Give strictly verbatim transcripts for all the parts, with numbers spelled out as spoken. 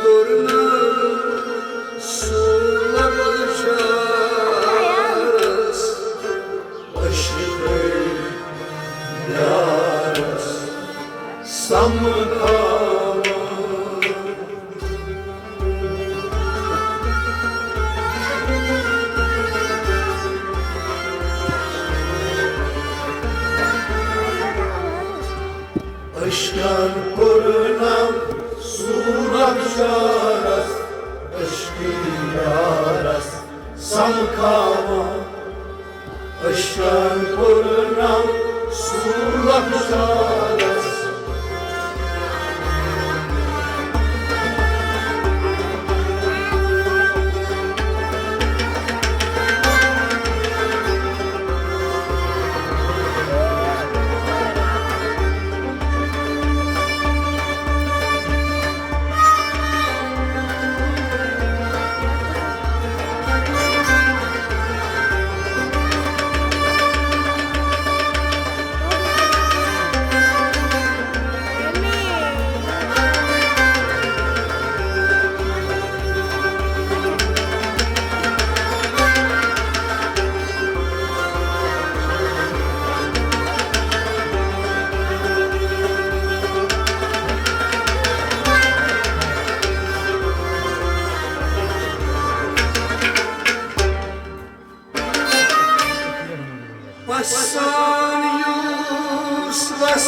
کوٚرنم سُہ لۄکچارس عشقٕے یارس سمکھاوان۔ عشقن کوٚرنم سُہ لۄکچارس عشقٕے یارس سمکھاوان۔ عشقن کوٚرنم سُہ لۄکچارس۔ پسان یوسفس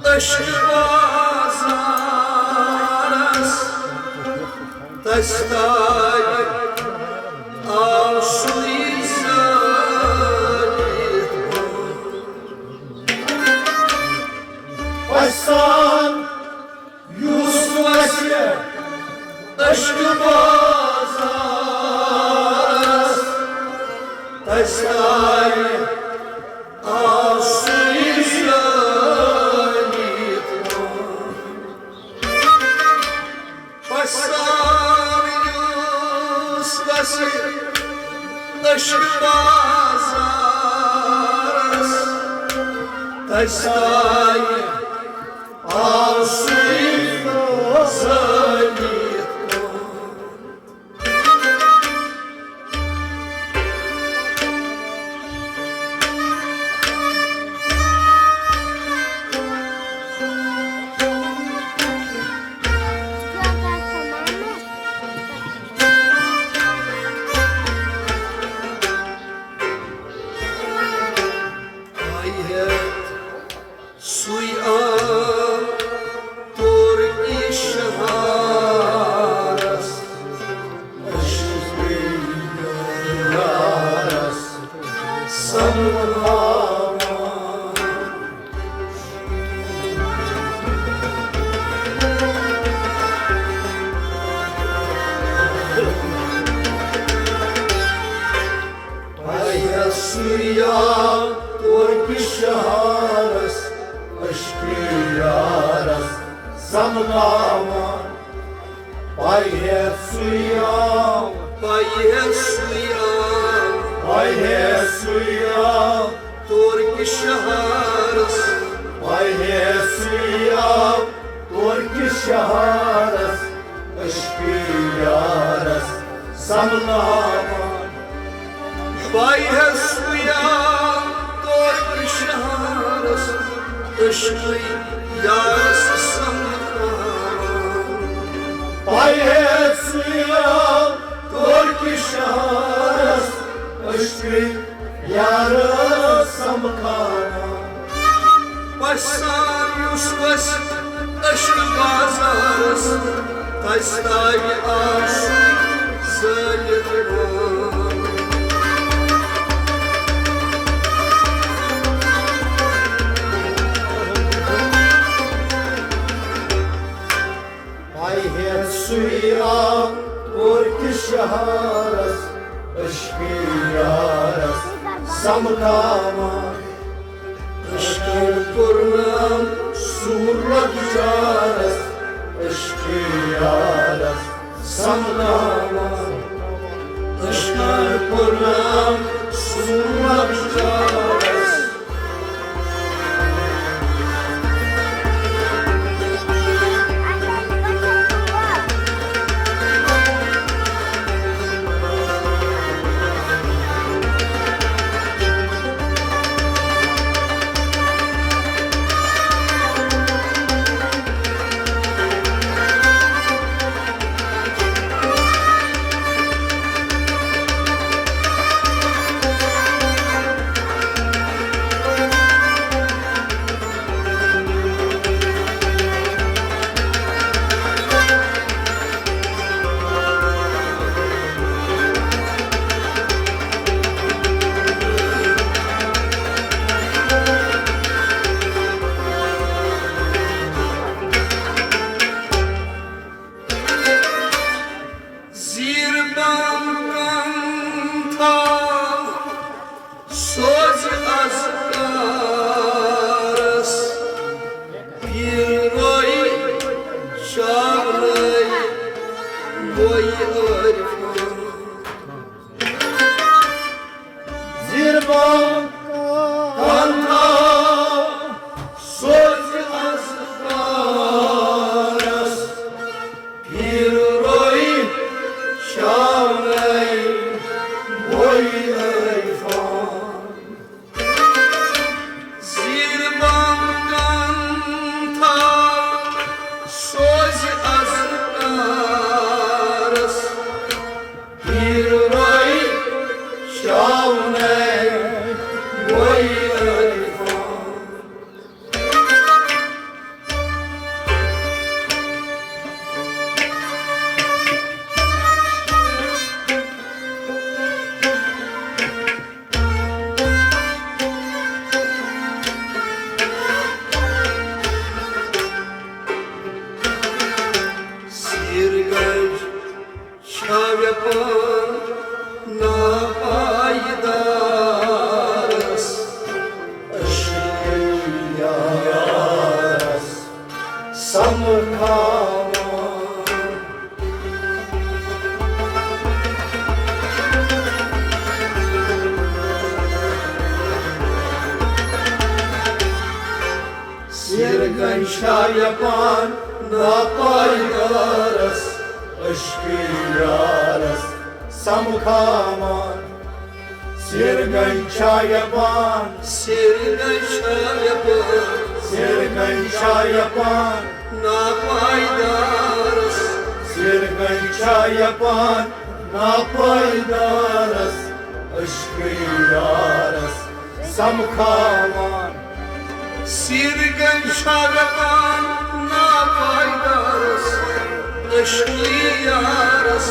عشق بازارس، تس تام آو سُے زٲنِتھ۔ پسان یوسفس عشق بازارس، تس تام آو سُے زٲنِتھ۔ پسان یوسفس عشق بازارس، تس تام آو سُے زٲنِتھ۔ آیہِ ہٮ۪تھ سُے آو تورکہِ شہارس، عشقٕے یارس سمکھاوان۔ آیہِ ہٮ۪تھ سُے آو تورکہِ شہارس، عشقٕے یارس سمکھاوان۔ پَے ہٮ۪تھ سُے آو، پَے ہٮ۪تھ سُے آو، پَے ہٮ۪تھ سُے آو تورکہِ شہارس، پَے ہٮ۪تھ سُے آو تورکہِ شہارس، عشقٕے یارس سمکھاوان۔ پَے ہٮ۪تھ سُے آو تورکہِ شہارس، عشقٕے یارس سمکھاوان۔ پَے ہٮ۪تھ سُے آو تورکہِ شہارس، عشقٕے یارس سمکھاوان۔ پسان یوسفس عشق بازارس، تس تام آو سُے زٲنِتھ۔ پَے ہٮ۪تھ سُے آو تورکہِ شہارس، عشقٕے یارس سمکھاوان۔ عشقن کوٚرنم سُہ لۄکچارس، عشقٕے یارس سمکھاوان۔ عشقن کوٚرنم سُہ لۄکچارس۔ شامنَے بوے عارفان۔ زیربان کن تھاو سوزِ اذکارس، پیٖر روے شامنَے بوے عارفان۔ زیربان کن تھاو سوزِ اذکارس، پیٖر روے شامنَے بوے عارفان۔ سیٖر گنج چھا ویپان ناپایدارس، عشقٕے یارس سمکھاوان۔ سیٖر گنج چھا ویپان ناپایدارس، عشقٕے یارس سمکھاوان۔ سیٖر گنج چھا ویپان، سیٖر گنج چھا ویپان، سیٖر گنج چھا ویپان ناپایدارس، سیٖر گنج چھا ویپان ناپایدارس، عشقٕے یارس سمکھاوان۔ سیٖر گنج چھا ویپان ناپایدارس، عشقٕے یارس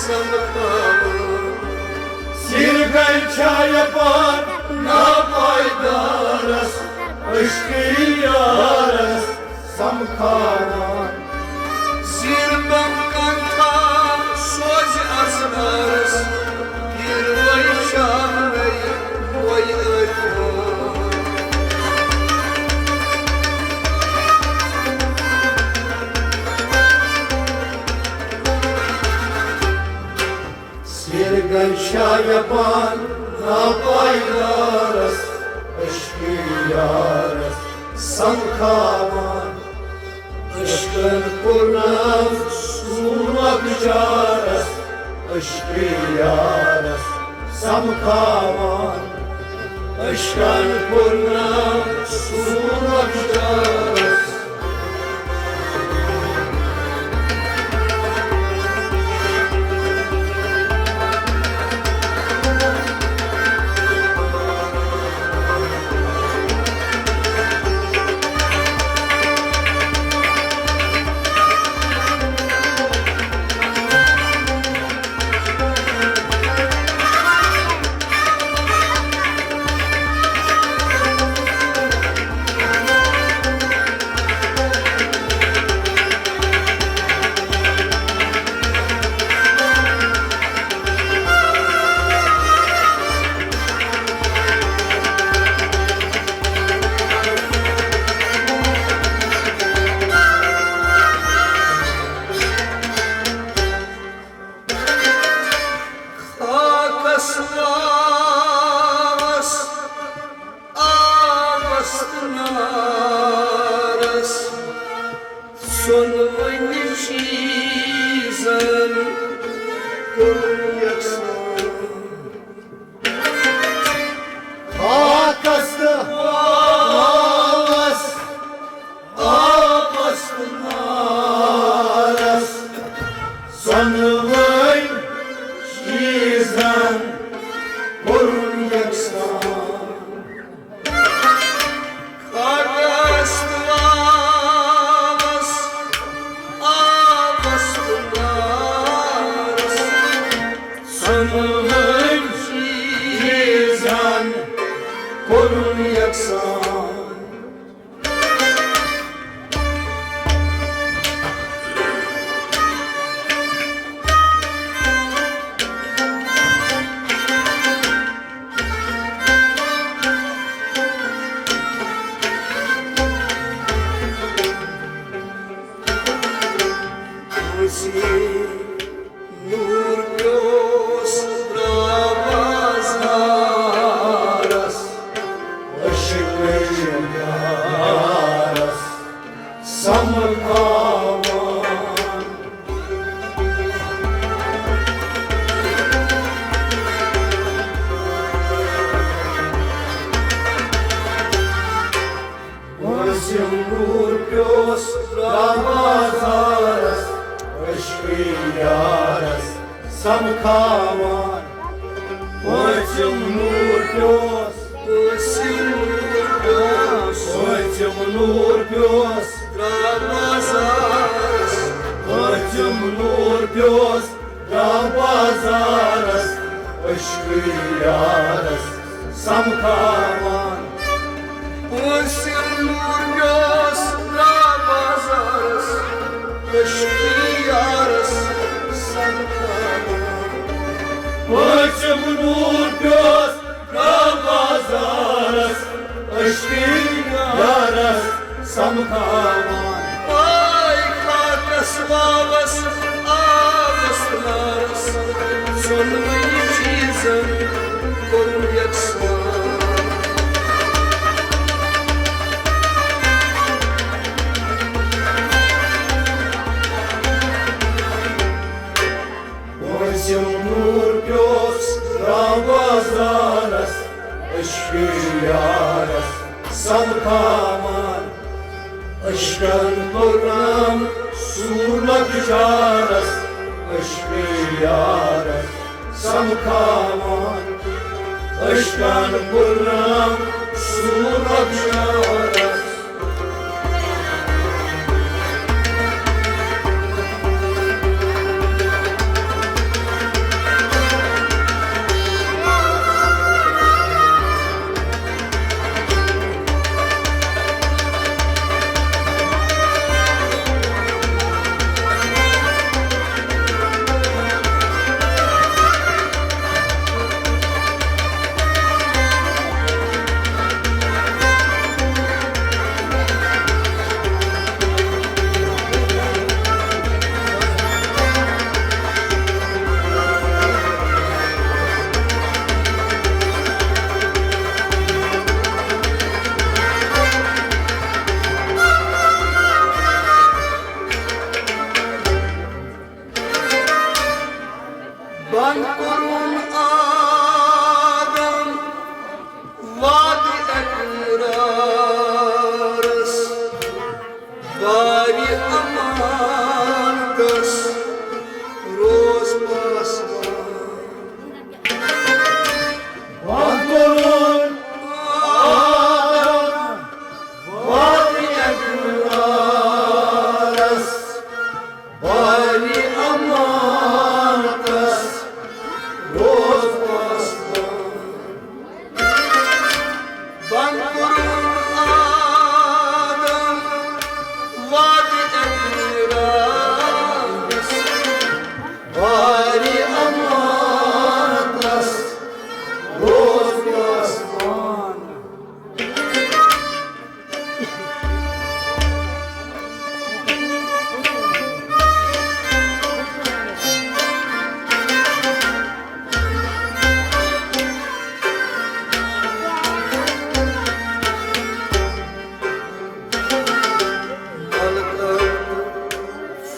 سمکھاوان۔ سیٖر گنج چھا ویپان ناپایدارس، عشقٕے یارس سمکھاوان۔ زیربان کن تھاو سوزِ اذکارس، پیٖر روے شامنَے بوے عارفان۔ سیٖر گنج چھا ویپان ناپایدارس، عشقٕے یارس سمکھاوان۔ عشقن کوٚرنم سوٗر لۄکچارس، عشقٕے یارس سمکھاوان۔ عشقن کوٚرنم سوٗر لۄکچارس۔ خاکس واوس آبس تہٕ نارس، ژۄنوٕنی چیٖزن کوٚر یکسان۔ خاکس تہٕ آبس، آبس تہٕ نارس، ژۄنوٕنی چیٖزن کوٚرُن یکسان۔ خاکس تہٕ آبس، آبس تہٕ نارس، ژۄنوٕنی چیٖزن کوٚرُن یکسان۔ نور پیوس درٛاو بازارس، عشقٕچ یارس سمکھاوان۔ پٲنٛژِم نوٗر پیوس درٛاو بازارس، عشقٕے یارس سمکھاوان۔ پٲنٛژِم نوٗر پیوس، پٲنٛژِم نوٗر پیوس، پٲنٛژِم نوٗر پیوس درٛاو بازارس، پٲنٛژِم نوٗر پیوس درٛاو بازارس، عشقٕے یارس سمکھاوان۔ پٲنٛژِم نوٗر پیوس درٛاو بازارس، عشقٕے یارس سمکھاوان۔ پٲنٛژِم نوٗر پیوس درٛاو بازارس، عشقٕے یارس سمکھاوان۔ آے خاکس واوس آبس نارس، ژۄنوٕنی چیٖزن کوٚرُن یکسان۔ پٲنٛژِم نوٗر پیوس درٛاو بازارس، عشقٕے یارس سمکھاوان۔ عشقن کوٚرنم سوٗر لۄکچارس، عشقٕے یارس سمکھاوان۔ عشقن کوٚرنم سوٗر لۄکچارس۔ بنٛد کوٚرُن آدم وعدٕ اقرارس، بارِ امانتس روز پاسبان۔ بنٛد کوٚرُن آدم وعدٕ اقرارس، بارِ امانتس روز پاسبان۔ بنٛد کوٚرُن آدم وعدٕ اقرارس، بارِ امانتس روز پاسبان۔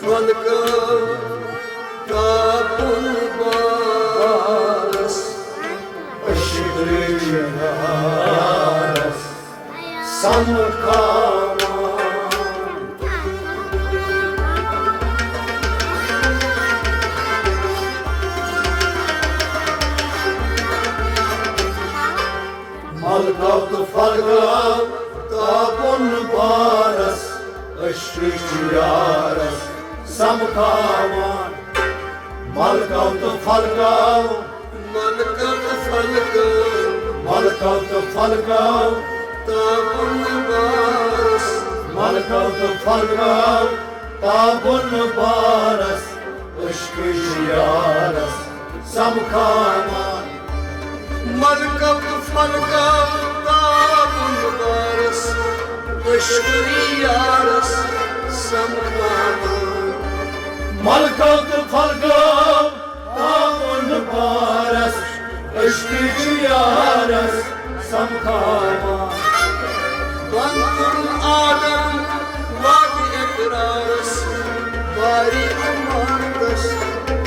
فلکو تاپُن بارس، عشقٕچ یارس سمکھاوان۔ ملکو تہٕ فلکو تاپُن بارس، عشقٕچ یارس سمکھاوان۔ ملکو تہٕ فلکو، ملکو تہٕ فلکو، ملکو تہٕ فلکو تاپُن بارس، ملکو تہٕ فلکو تاپُن بارس، عشقٕچ یارس سمکھاوان۔ ملکو تہٕ فلکو تاپُن بارس، عشقٕچ یارس سمکھاوان۔ ملکو تہٕ فلکو تاوُن بارس، عشقٕچ یارس سمکھاوان۔ بند کوٚرُن آدم وادِ اقرارس، باری امانتس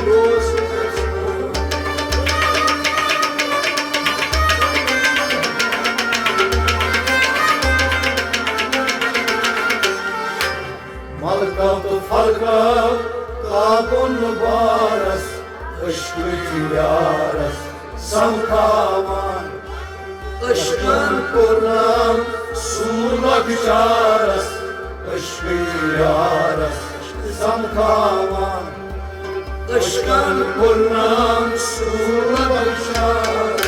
روز۔ ملکو تہٕ فلکو تاوُن بارس، عشقٕچ یارس سمکھاوان۔ عشقن کوٚرنم سوٗر لۄکچارس، عشقٕچ یارس سمکھاوان۔ عشقن کوٚرنم سوٗر لۄکچارس۔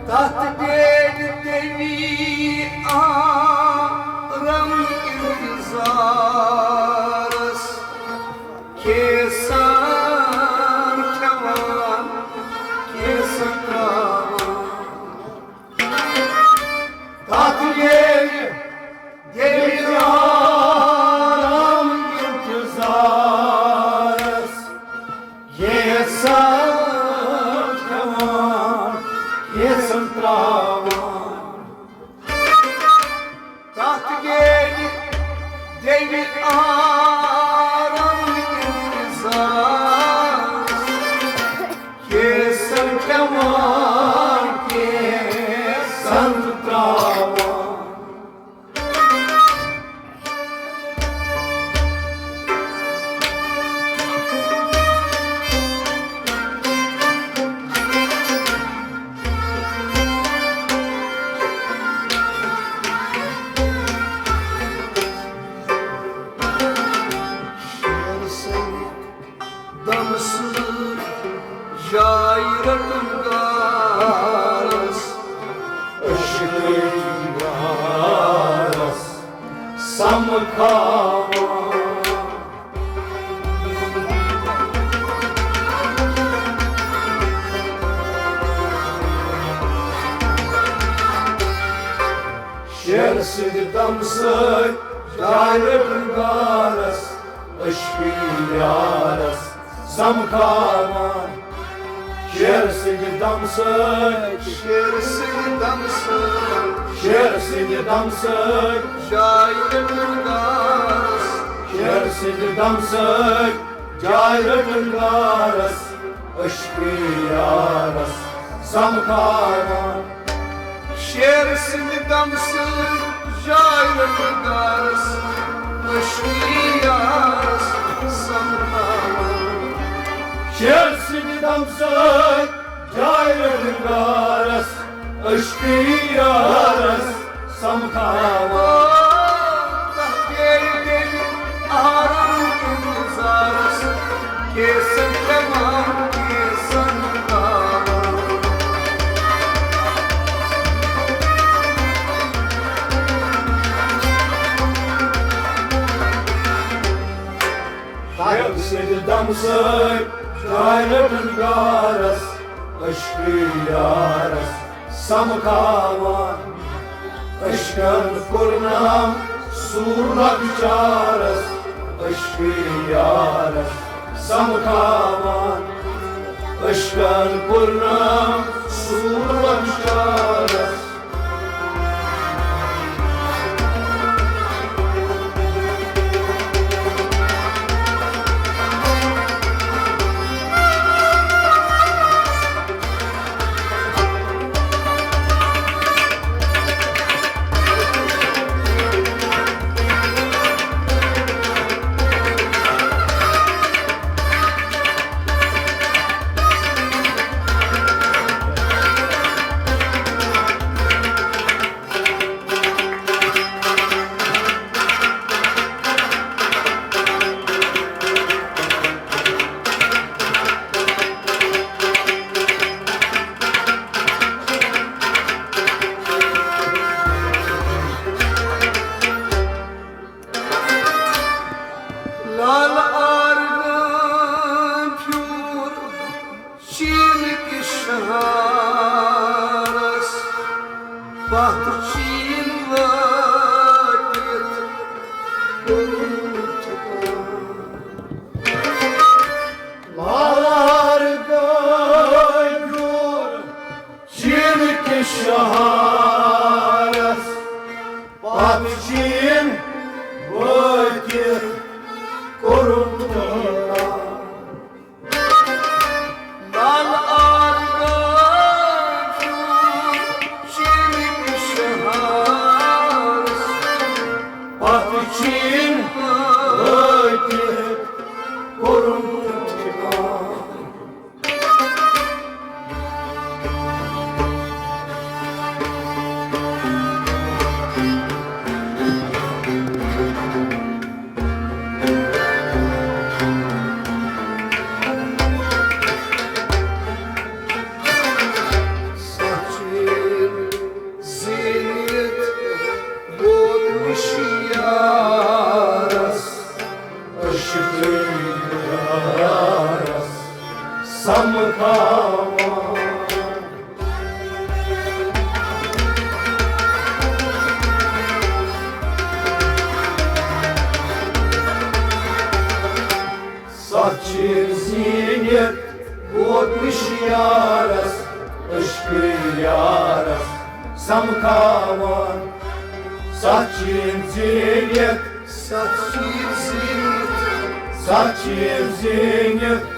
تتھ بیٹھ تیٚمی آرام انتظارس، کیسن کھٮ۪وان، کیسن تراوان۔ تتھ ییٚلہِ دِلہِ آرام انتظارس، کیسن کھٮ۪وان، کیسن تراوان۔ تتھ ییٚلہِ دِلہِ آرام انتظارس، کیسن کھٮ۪وان، کیسن تراوان۔ شیر سٕنٛدِ دمہٕ سۭتۍ جاے رٹن گارس، عشقٕچ یارس سمکھاوان۔ شیر سٕنٛدِ دمہٕ سۭتۍ جاے رٹن گارس، عشقٕچ یارس سمکھاوان۔ شیر سٕنٛدِ دمہٕ سۭتۍ، شیر سٕنٛدِ دمہٕ سۭتۍ، شیر سٕنٛدِ دمہٕ سۭتۍ جاے رٹن گارس، شیر سٕنٛدِ دمہٕ سۭتۍ جاے رٹن گارس، عشقٕچ یارس سمکھاوان۔ شیر سٕنٛدِ دمہٕ سۭتۍ جاے رٹن گارس، عشقٕچ یارس سمکھاوان۔ شیر سٕنٛدِ دمہٕ سۭتۍ جاے رٹن گارس، عشقٕچ یارس سمکھاوان۔ تتھ بیٹھ تیٚلہِ آرام انتظارس، کیسن کھٮ۪وان، کیسن تراوان۔ شیر سٕنٛدِ دمہٕ سۭتۍ جاے رٹن گارس، عشقٕچ یارس سمکھاوان۔ عشقن کوٚرنم سوٗر لۄکچارس، عشقٕچ یارس سمکھاوان۔ عشقن کوٚرنم سوٗر لۄکچارس۔ شہرس پتھ چین وٲتِتھ کوٚرُن تھُکان۔ لالار گاجُر چین کِس شہرس پتھ چین وٲتِتھ کوٚرُن تھُکان۔ لال آرگاجُر چین کِس شہرس پتھ چین وٲتِتھ کوٚرُن تھُکان۔ سچن زینت ووتمش یارس، عشق یارس سمکھاوان۔ سچن زینت ووتمش یارس، عشق یارس سمکھاوان۔ سچن زینت، سچن زینت، سچن زینت